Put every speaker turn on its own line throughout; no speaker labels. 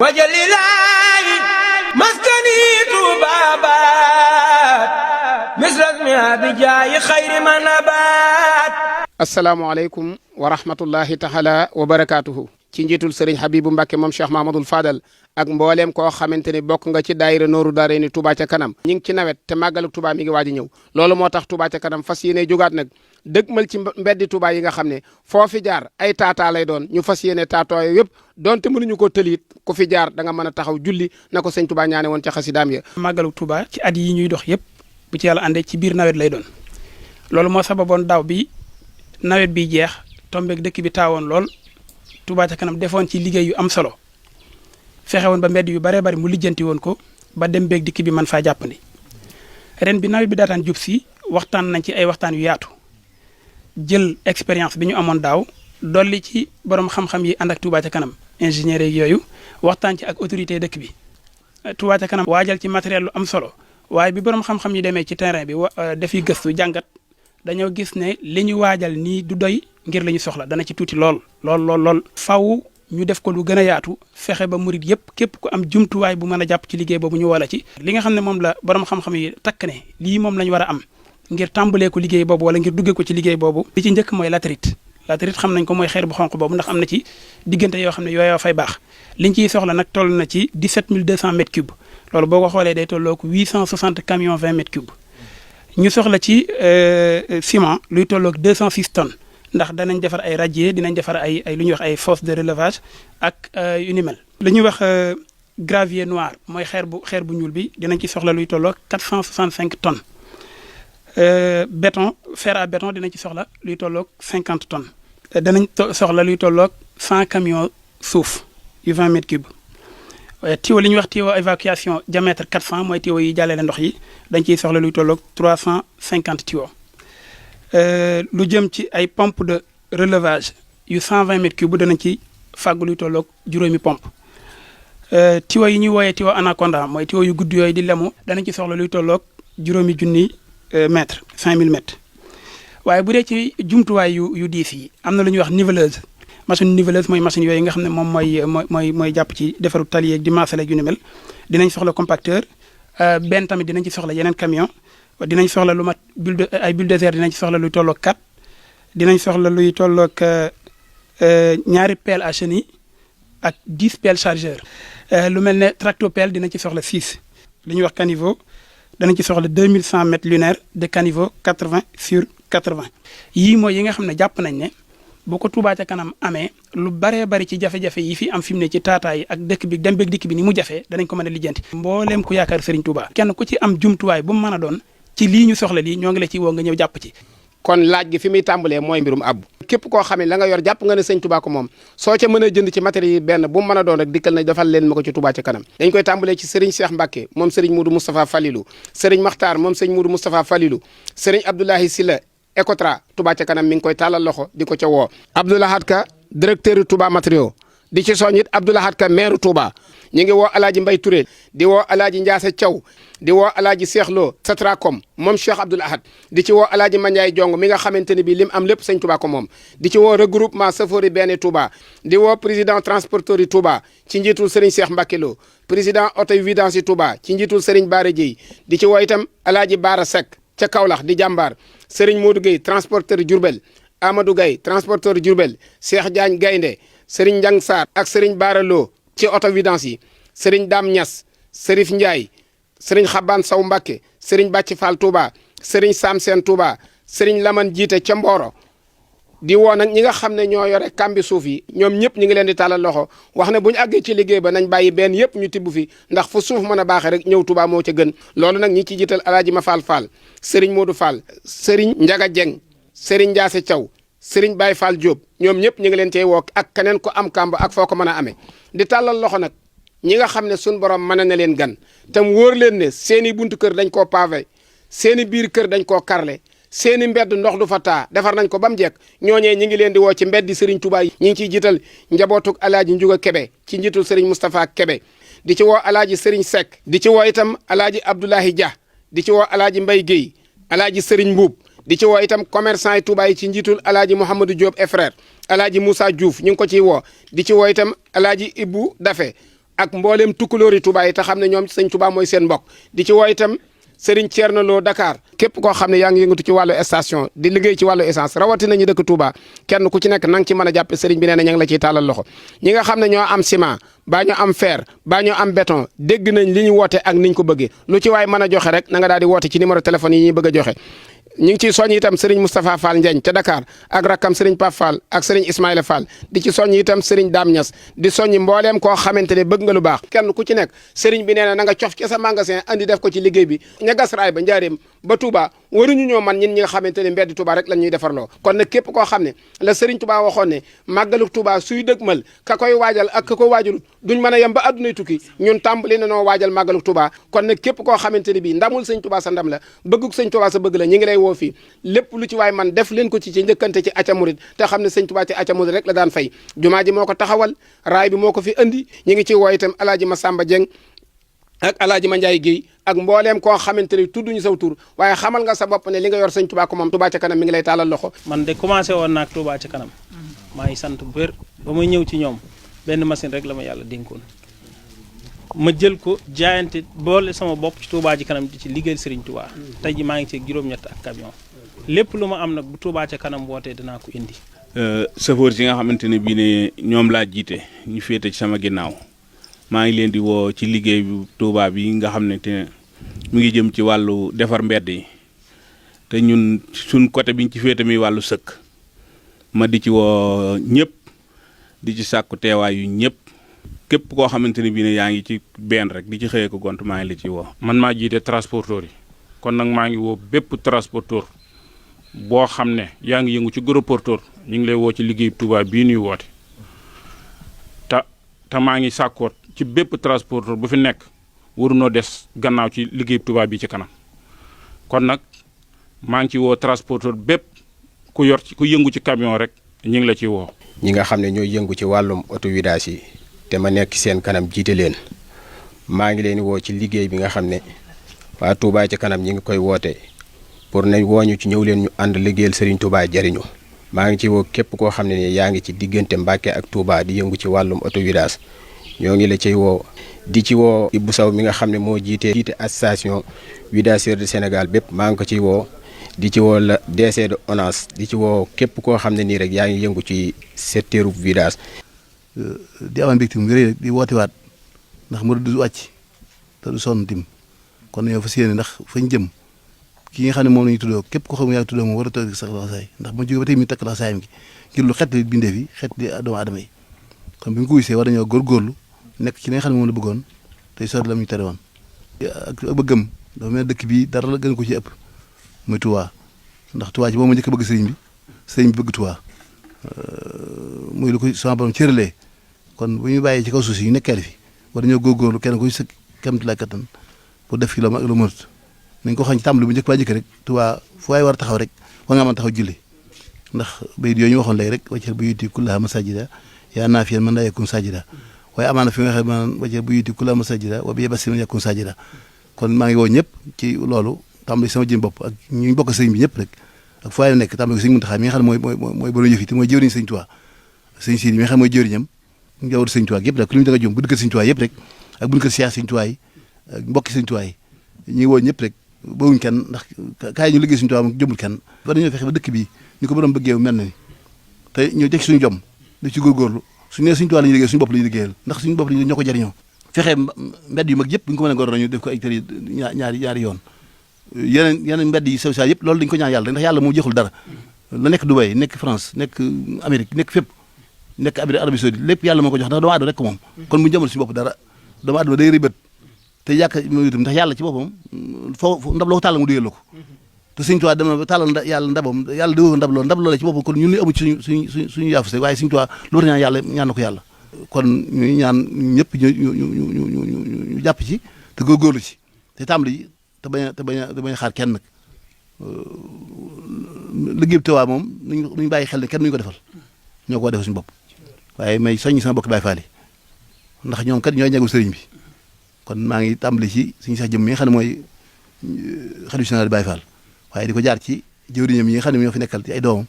wajalilaahi maskani tuubaabaat misrasmi abijaayi xayri manabaat.
asalaamaaleykum wa rahmatullahi taala wa barakaatuhu. ci njiitul sëriñ Habibu Mbacke moom Cheikh Mahmadul Fadal ak mbooleem koo xamante ni bokk nga ci daayira Nooru Daarayni Touba ca kanam. ñi ngi ci nawet te màggalu Touba mi ngi waaj a ñëw loolu moo tax Touba ca kanam fas yéene jógaat nag dëgmal ci mbeddi Touba yi nga xam ne foo fi jaar ay taataa lay doon ñu fas yéene taatoo yëpp donte mënuñu ko tëliit ku fi jaar da nga mën a taxaw julli na ko sëñ Touba ñaane woon ca xasidaam ya.
màggalu Touba ci at yi ñuy dox yëpp bu ci yàlla àndee ci biir nawet lay doon loolu moo sababoon daaw bi nawet bi jeex tombeeg dëkk bi taawoon lool Touba ca kanam defoon ci liggéey yu am solo fexe woon ba mbedd yu baree bari mu lijjanti woon ko ba dem beeg dikk bi mën faa jàppandi ren bi nawet bi daataan jub si waxtaan nañ ci ay waxtaan yu yaatu jël expérience bi ñu amoon daaw dolli ci borom xam-xam yi ànd ak Touba ca kanam ingénieur yooyu waxtaan ci ak autorité dëkk bi Touba ca kanam waajal ci matériel lu am solo waaye bi borom xam-xam yi demee ci terrain bi defi gëstu jàngat dañoo gis ne li ñu waajal nii du doy ngir la ñu soxla dana ci tuuti lool. faw ñu def ko lu gën a yaatu fexe ba murit yëpp képp ku am jumtuwaay bu mën a jàpp ci liggéey boobu ñu wala ci. li nga xam ne moom la borom xam-xam yi takk ne lii moom la ñu war a am ngir tàmbalee ko liggéey boobu wala ngir duggee ko ci liggéey boobu. li ci njëkk mooy latérite xam nañ ko mooy xeer bu xonq boobu ndax am na ci diggante yoo xam ne yooyoo fay baax liñ ciy soxla nag toll na ci 17200 mètres cubes loolu boo ko xoolee day tolloo ko 860 camions 20 mètres cubes ñu soxla ci ciment luy tolloog 206 tonnes ndax danañ defar ay radier dinañ defar ay lu ñuy wax ay fosse de relevage ak yu ni mel. lu ñuy wax gravier noir mooy xeer bu ñuul bi dinañ ci soxla luy tolloog 465 tonnes béton fer à béton dinañ ci soxla luy tolloog 50 tonnes. danañ soxla luy tolloog 100 camions suuf yu 20 mètres cubes. tuyau li ñuy wax tuyau évacuation diamètre 400 mooy tuyau yi jàllale ndox yi dañ ciy soxla luy tolloog 350 tuyaux lu jëm ci ay pompe de relevage yu 120 mètres cubes danañ ci fàggu luy tolloog juróomi pompe tuyau yi ñuy wooyee tuyau anaconda mooy tuyau yu gudd yooyu di lemu danañ ci soxla luy tolloog juróomi junni mètres 5000 mètres waaye bu dee ci jumtuwaay yu diis yi am na lu ñuy wax niveleuse machine niveleuse mooy machine yooyu nga xam ne moom mooy jàpp ci defaru tali yeeg di maasale yu ni mel dinañ soxla compacteur benn tamit dinañ ci soxla yeneen camion dinañ soxla lu mat ay bulldozer dinañ ci soxla luy tolloog 4 dinañ soxla luy tolloog ñaari pelle à chenille ak 10 pelle chargeur lu mel ne tractopelle dinañ ci soxla 6 li ñuy wax caniveau danañ ci soxla 2100 mètres lunaires de caniveau 80/80 yii mooy yi nga xam ne jàpp nañ ne boo ko Touba ca kanam amee lu baree bari ci jafe-jafe yi fi am fi mu ne ci taataa yi ak dëkk bi dem beeg dikk bi ni mu jafee danañ ko mën a lijjanti. mbooleem ku yaakaar Serigne Touba. kenn ku ci am jumtuwaay bu mu mën a doon ci lii ñu soxla lii ñoo ngi la ci woo nga ñëw jàpp ci.
kon laaj gi fi muy tàmbalee mooy mbirum abbu. képp koo xam ne la nga yor jàpp nga ne sëñ Touba ko moom soo ca mën a jënd ci matériel yi benn bu mu mën a doon rek dikkal na defal leen ma ko ci Touba ca kanam. dañ koy tàmbalee ci Serigne Cheikh Mbacke moom Serigne Moudou Moustapha Falilou Serigne Makhtar moom Serigne Moudou Moustapha Falilou Serigne Abdoulahi Sylla Ecotra Touba ca kanam mi ngi koy tàllal loxo di ko ca woo. Abdoulahad Ka directeur Touba matériaux di ci soñ it Abdoulahad Ka maire Touba ñu ngi woo Alaaji Mbay Touré di woo Alaaji Ndiasse Thiaw di woo Alaaji Cheikh Lo Satracom moom Cheikh Abdoul Ahad di ci woo Alaaji Mandiaye Jong mi nga xamante ne bii lim am lépp sëñ Touba ko moom di ci woo regroupement chauffeur yi benn Touba di woo président transporteur yi Touba ci njiitul Serigne Cheikh Mbacke Lo président auto vidange yi Touba ci njiitul Serigne Bara Dieye di ci woo itam Alaaji Bara Seck ca Kaolack di jàmbaar Serigne Modou Gueye transporteur Diourbel Amadou Gueye transporteur Diourbel Cheikh Diagne Gaynde Serigne Ndiang Sarr ak Serigne Bara Lo ci auto vidange yi Serigne Dame Niass Serif Ndiaye Serigne Xaban Saw Mbacke Serigne Bàcc Fall Touba Serigne Sam Sène Touba Serigne Laman Jiite ca Mboro di woo nag ñi nga xam ne ñoo yore kambi suuf yi ñoom ñëpp ñu ngi leen di tàllal loxo wax ne bu ñu àggee ci liggéey ba nañ bàyyi benn yëpp ñu tibb fi ndax fu suuf mën a baaxee rek ñëw Touba moo ca gën loolu nag ñi ci jiital Alaaji Ma Fall Fall Serigne Modou Fall Serigne Ndiaga Dieng Serigne Ndiasse Thiaw Serigne Baye Fall Diop ñoom ñëpp ñu ngi leen cey woo ak keneen ko am kamb ak foo ko mën a amee di tàllal loxo nag ñi nga xam ne suñ borom mën na leen gan tam wóor leen ne seeni buntu kër dañ koo pavé seeni biir kër dañ koo karle seeni mbedd ndox du fa taa defar nañ ko ba mu jekk ñooñee ñi ngi leen di woo ci mbeddi Serigne Touba yi ñi ngi ciy jiital njabootug Alaaji Njuga Kebe ci njiitul Serigne Moustapha Kebe di ci woo Alaaji Serigne Seck di ci woo itam Alaaji Abdoulahi Dia di ci woo Alaaji Mbay Guèye Alaaji Serigne Mbuub di ci woo itam commerçant yi Touba yi ci njiitul Alaaji Mouhamadou Diop et frère Alaaji Moussa Diouf ñu ngi ko ciy woo di ci woo itam Alaaji Ibou Dafe ak mbooleem tukkulóori Touba yi te xam ne ñoom sëñ Touba mooy seen mbokk di ci woo itam Serigne Thierno Lo Dakar képp koo xam ne yaa ngi yëngatu ci wàllu station di liggéey ci wàllu essence rawatina ñu dëkk Touba kenn ku ci nekk na nga ci mën a jàppe Serigne bi nee na ña ngi la ciy tàllal loxo ñi nga xam ne ñoo am ciment baa ñoo am fer baa ñoo am béton dégg nañ li ñu woote ak niñ ko bëggee lu ci waay mën a joxe rek na nga daal di woote ci numéro téléphone yi ñuy bëgg a joxe ñu ngi ciy soññ itam Serigne Moustapha Fall Ndiagne ca Dakar ak rakkam Serigne Pape Fall ak Serigne Ismaïla Fall di ci soññ itam Serigne Dame Niass di soññi mbooleem koo xamante ne bëgg nga lu baax kenn ku ci nekk Serigne bi nee na nga cof ci sa magasin andi def ko ci liggéey bi ña gas raay ba njaareem ba Touba waruñu ñoo man ñin ñi nga xamante ne mbeddi Touba rek la ñuy defarloo kon nag képp koo xam ne la Serigne Touba waxoon ne màggalu Touba suy dëgmal ka koy waajal ak ka ko waajalul duñ mën a yem ba addunay tukki ñun tàmbali na noo waajal màggalu Touba kon nag képp koo xamante ne bii ndamul sëñ Touba sa ndam la bëgguk sëñ Touba sa bëgg la ñi ngi lay woo fii lépp lu ci waay man def leen ko ci njëkkante ci acca murid te xam ne sëñ Touba ci acca murid rek la daan fay jumaa ji moo ko taxawal raay bi moo ko fi andi ñi ngi ci woo itam alaaji Massamba Dieng ak alaaji Mandiaye Guèye ak mbooleem koo xamante ne tudduñu saw tur waaye xamal nga sa bopp ne li nga yor sëñ Touba ko moom Touba ca kanam mi ngi lay taalal loxo.
man de commencé woon naag Touba ca kanam maa ngi sant bu wér ba may ñëw ci ñoom benn machine rek la ma yàlla dénkoon ma jël ko jaayante boole sama bopp ci Touba ci kanam di ci liggéeyal Serigne Touba tey ji maa ngi ci juróom-ñett ak camion lépp lu ma am nag bu Touba ca kanam wootee dinaa ko indi.
chauffeur yi nga xamante ne bii ne ñoom laa jiite ñu féete ci sama ginnaaw maa ngi leen di woo ci liggéey bi Touba bi nga xam ne te mu ngi jëm ci wàllu defar mbedd yi te ñun suñ côté biñ ci féete mi wàllu sëkk ma di ci woo ñëpp di ci sàkku teewaay yu ñëpp képp koo xamante ne bii ne yaa ngi ci benn rek di ci xëyee ko gont maa ngi la ci woo.
man maa jiite transporteur yi kon nag maa ngi woo bépp transporteur boo xam ne yaa ngi yëngu ci gros porteur ñu ngi lay woo ci liggéey Touba bii nuy woote te maa ngi sàkkoot ci bépp transporteur bu fi nekk warunoo des gannaaw ci liggéey Touba bi ci kanam kon nag maa ngi ci woo transporteur bépp ku yëngu ci camion rek ñu ngi la ci woo.
ñi nga xam ne ñooy yëngu ci wàllum autovidage yi te ma nekk seen kanam jiite leen maa ngi leen woo ci liggéey bi nga xam ne waa Touba ci kanam ñi ngi koy woote pour nañ wooñu ci ñëw leen ñu ànd liggéeyal Serigne Touba jariñu maa ngi ci woo képp koo xam ne ni yaa ngi ci diggante Mbàkke ak Touba di yëngu ci wàllum autovidage ñoo ngi la ciy woo di ci woo Ibou Sow mi nga xam ne moo jiite association vidaceurs du Sénégal bépp maa ngi ko ciy woo di ci woo la DC de ONAS di ci woo képp koo xam ne nii rek yaa ngi yëngu ci secteur vidage.
di amal mbégte mu rëy di woote waat ndax mu du wàcc te du sonn tim kon ñoo fas yéene ndax fañ jëm ki nga xam ne moom la ñu tuddoo képp ko xam ne yaa ngi tuddoo moom war a toog sax laxasaay ndax ma jóge ba tey mi takk laxasaayam gi ngir lu xet li bindeef yi xet li doomu aadama yi kon bi ñu ko gisee war nañoo góorgóorlu nekk ci li nga xam ne moom la bëggoon tey sori la ñu tere woon ak bëggam dafa mel dëkk bi dara la gën ko ci ëpp muy Touba ndax Touba ci boobu ma njëkk bëgg sëriñ bi bëgg Touba muy lu ko sama borom cëralee kon bu ñu bàyyee ci kaw suuf si ñu nekkee fi war nañoo góorgóorlu kenn ku sa kéemtulaay kattan pour def fi la lu mënut nañ ko xam ci tàmbali bu njëkk baa njëkk rek Touba fu waay war a taxaw rek war nga mën taxaw julli ndax bayit yooyu ñu waxoon léegi rek waccal bu yuti kullaha masajida yaa naafiyan man laa yakun sajida waaye amaana fi nga xam ne waccal bu yuti kullaha masajida wa bi basi man yakun sajida kon maa ngi woo ñëpp ci loolu tàmbali sama jëm bopp ak ñu bokk sëriñ bi ñëpp rek ak fu waay nekk tàmbali ko sëriñ Muntaxa mi nga xam ne mooy borom yëf yi te mooy jëwriñ sëriñ Touba sëriñ Sidi mi nga xam ne mooy jëwriñam njawar sëriñ Touba yëpp rek lu ñu da nga jëm bu dëkk sëriñ Touba yëpp rek ak bu ñu ko siyaas sëriñ Touba yi ak mbokki sëriñ Touba yi ñu ngi woo ñëpp rek bawuñ kenn ndax kaay ñu liggéey suñu Touba moom jëmul kenn war nañoo fexe ba dëkk bi ni ko borom bëggee mel na ni te ñu jëkk suñu jom di ci góorgóorlu suñu nee suñu Touba la ñuy liggéey suñu bopp la ñuy liggéeyal ndax suñu bopp la ñoo ko jariñoo fexe mbedd yu mag yëpp bu ñu ko mën a gor ñu def ko ay tëri ñaari yoon yeneen mbedd yi social yëpp loolu dañu ko ñaan yàlla ndax yàlla moo jeexul dara la nekk Dubaï nekk France nekk Amérique nekk fépp nekk Arabie Saoudite lépp yàlla moo ko jox ndax doomu aadama rek moom kon bu ñu jëmal suñu bopp dara doomu aadama day ribët te yàq itam ndax yàlla ci boppam foofu ndab loo ko tàllal mu digal la ko te Sëñ Tuubaa dem na ba tàllal yàlla ndabam yàlla digal ndab loola ci boppam kon ñun li amu ci suñu yaafuse waaye Sëñ Tuubaa lu war a ñaan yàlla ñaan na ko yàlla kon ñu ñaan ñëpp ñu jàpp ci te góorgóorlu ci te tàmbali te bañ a xaar kenn nag liggéey bi Tuubaa moom nuñu bàyyi xel ne kenn nuñu ko defal ñoo ko defal suñu bopp waaye may soññi sama bokk Baay Faal yi ndax ñoom kat ñooy ñagul sëriñ bi kon maa ngi tàmbali ci suñu sax jëm mi nga xam ne mooy xalifa général Baye Fall waaye di ko jaar ci jëwriñam yi nga xam ne ñoo fi nekkal ci ay doomam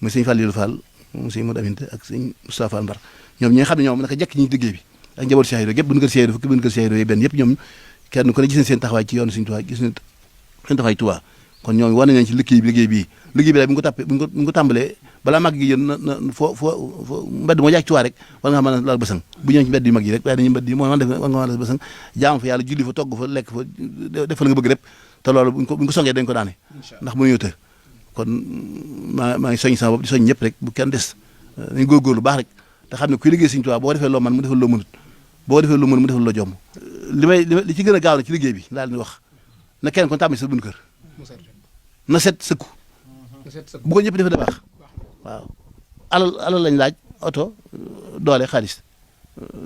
muy sëñ Fall Fall mu sëñ Modou Aminta ak sëñ Moustapha Fall Mbar ñoom ñi nga xam ne ñoom naka jekk ñi liggéey bi ak njabootu Cheikh Ibra gépp buñu kër Cheikh Ibra fukki buñu kër Cheikh Ibra benn yëpp ñoom kenn ku ne gis nañ seen taxawaay ci yoonu Sëriñ Tuubaa gis nañ seen taxawaay Tuubaa kon ñoom war nañ leen ci liggéey bi daal bu ñu ko tàmbalee balaa màgg gi yéen na foo mbedd moo jaag Tuubaa rek war nga mën a laal bësang bu ñëw ci mbedd yu mag yi rek waaye dañuy mbedd yi moo man def war nga mën a def bësang jaam fa yàlla julli fa togg fa lekk fa defal nga bëgg lépp te loolu buñ ko songee dañ ko daane ndax mënuñu të kon maa ngi soñ sama bopp di soñ ñëpp rek bu kenn des nañ góorgóorlu baax rek te xam ne kuy liggéey Sëriñ Tuubaa boo defee loo man mu defal loo mënut boo defee loo mën mu defal loo jomb li ci gën a gaaw na ci liggéey bi laa leen wax na kenn kon tàmbali sa bunt kër na set sëkku bu ko ñëpp defee da baax waaw alal lañ laaj oto doole xaalis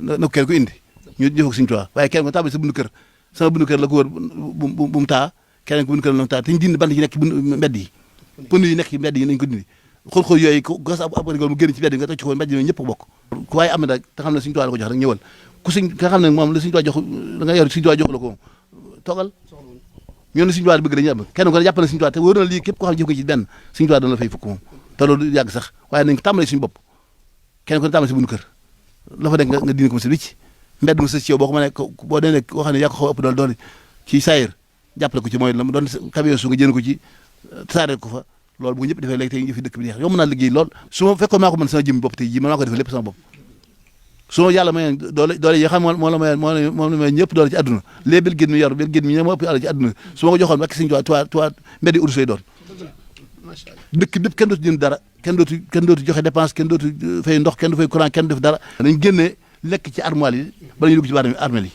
na ko kenn ko indi ñu jëfoo ko Sëriñ Tuubaa waaye kenn kon tàmbali sa bunt kër sama bunt kër la ko wër bu mu taa keneen ko bunt kër la mu taa te ñu dindi bant yi nekk ci mbedd yi pënd yi nekk ci mbedd yi nañ ko dindi xol yooyu ko gas ab rigol mu génn ci mbedd yi nga toj ci ko mbedd yi ñëpp bokk ku waaye am na rek te xam ne Sëriñ Tuubaa la ko jox rek ñëwal ku nga xam ne moom la Sëriñ Tuubaa jox da nga yor Sëriñ Tuubaa jox la ko toogal ñoo ne Sëriñ Tuubaa bëgg dañuy am kenn ko ne jàpp na Sëriñ Tuubaa te wóor na lii képp koo xam ne jëf nga ci benn Sëriñ Tuubaa dana la fay fukk moom te loolu yàgg sax waaye nañ ko tàmbalee suñu bopp kenn ko ne tàmbalee si buñu kër la fa nekk nga dindi ko mu si wicc mbedd mu sës ci yow boo ko mënee boo dee koo xam ne yaa ko xaw ëpp doole ci saayir jàppale ko ci mooy la mu doon camion su nga jënd ko ci tasaare ko fa loolu bu ñëpp defee léegi tey yëfi dëkk bi neex yomb naa liggéey lool su ma fekkoon maa ko mën sama jëmmi bopp tey jii man maa ko defee lépp sama bopp su ma yàlla mayoon doole yi xam moo la mayoon ñëpp doole ci àdduna léegi bil gén mi yor bil gén mi ñe moo ëpp àll ci àdduna su ma ko joxoon ak Sëriñ Tuubaa mbeddi urus lay doon dëkk bépp kenn dootu jënd dara kenn dootu joxe dépense kenn dootu fay ndox kenn du fay courant kenn def dara nañ génnee lekk ci armoire yi bala ñuy dugg ci armeel yi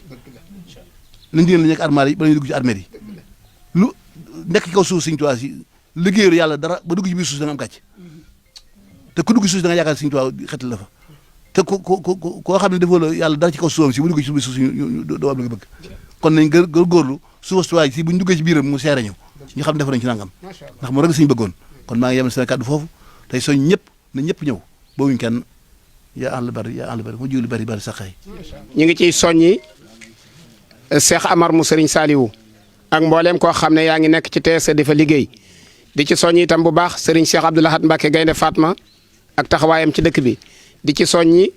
nañ génne lekk armoire yi bala ñuy dugg ci armeel yi lu nekk ci kaw suuf Sëriñ Tuubaa si liggéeyu yàlla dara ba dugg ci biir suuf da nga am kàcc te ku dugg ci suuf da nga yaakaar Sëriñ Tuubaa xetal la fa te koo xam ne defoo la yàlla dara ci kaw suufam si bu dugg ci biir suuf si doo am li nga bëgg kon nañ góorgóorlu suuf si bu ñu duggee ci biiram mu seere ñu xam ne def nañ ci nangam ndax mu rek suñu bëggoon kon maa ngi yemal seen kàddu foofu tey soñ ñëpp na ñëpp ñëw boobuñ kenn yaa àll bari mu jiw lu bari saxay
ñu ngi ciy soññi Cheikh Amar mu Serigne Saliou ak mbooleem koo xam ne yaa ngi nekk ci TSE di fa liggéey di ci soññi itam bu baax Serigne Cheikh Abdou Lahad Mbacké Gaynde Fatma ak taxawaayam ci dëkk bi di ci soññi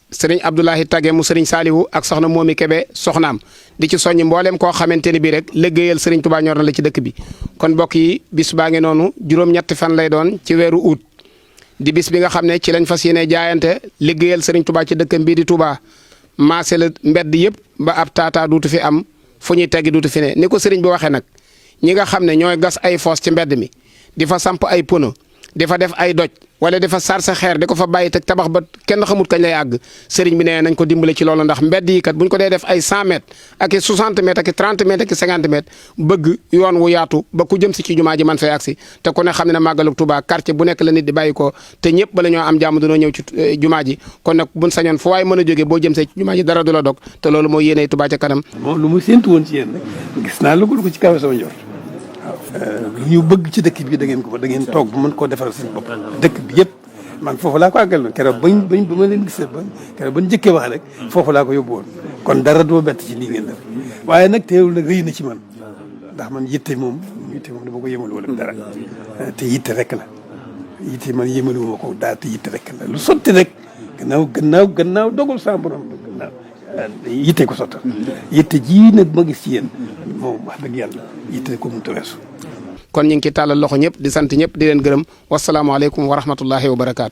Serigne Abdoulahi Tage mu Serigne Saliou ak soxna Momi Kebe soxnaam di ci soññi mbooleem koo xamante ni bii rek liggéeyal Serigne Touba ñor na la ci dëkk bi kon mbokk yi bis baa ngi noonu juróom-ñetti fan lay doon ci weeru août di bis bi nga xam ne ci lañ fas yéene jaayante liggéeyal Serigne Touba ci dëkkam bii di Touba maase la mbedd yëpp ba ab taataa duutu fi am fu ñuy teggi duutu fi ne ni ko Serigne bi waxee nag ñi nga xam ne ñooy gas ay foos ci mbedd mi di fa samp ay pono di fa def ay doj wala di fa sarse xeer di ko fa bàyyi teg tabax ba kenn xamut kañ lay àgg Serigne bi nee nañ ko dimbale ci loolu ndax mbedd yi kat buñ ko dee def ay 100 mètres ak i 60 mètres ak i 30 mètres ak i 50 mètres bëgg yoon wu yaatu ba ku jëm si ci jumaa ji man fay agsi te ku ne xam ne ne màggalu Touba quartier bu nekk la nit di bàyyi ko te ñëpp bala ñoo am jàmm dañoo ñëw ci jumaa ji kon nag buñ sañoon fu waay mën a jógee boo jëm see ci jumaa ji dara du la dog te loolu mooy yéeney Touba ca kanam
moom lu mu séntu woon ci yéen rek gis naa lu ko ci kaw sama njort lu ñu bëgg ci dëkk bi da ngeen toog bu mën koo defaral seen bopp dëkk bi yëpp man foofu laa ko àggal woon keroog ba ma leen gisee keroog ba ñu njëkkee wax rek foofu laa ko yóbbu woon kon dara du ma bett ci lii ngeen def waaye nag teewul nag rëy na ci man ndax man yitte moom dama ko yëmalu wala dara te yitte rek la yitte man yëmalu ma ko daal te yitte rek la lu sotti rek gannaaw dogal sa borom gannaaw yitte ko sottal yitte ji nag ma gis ci yéen moom wax dëgg yàlla yitte ko mënut a weesu
kon ñu ngi ci tàllal loxo ñëpp di sant ñëpp di leen gërëm wasalaamaaleykum wa rahmatullahi wa barakaatu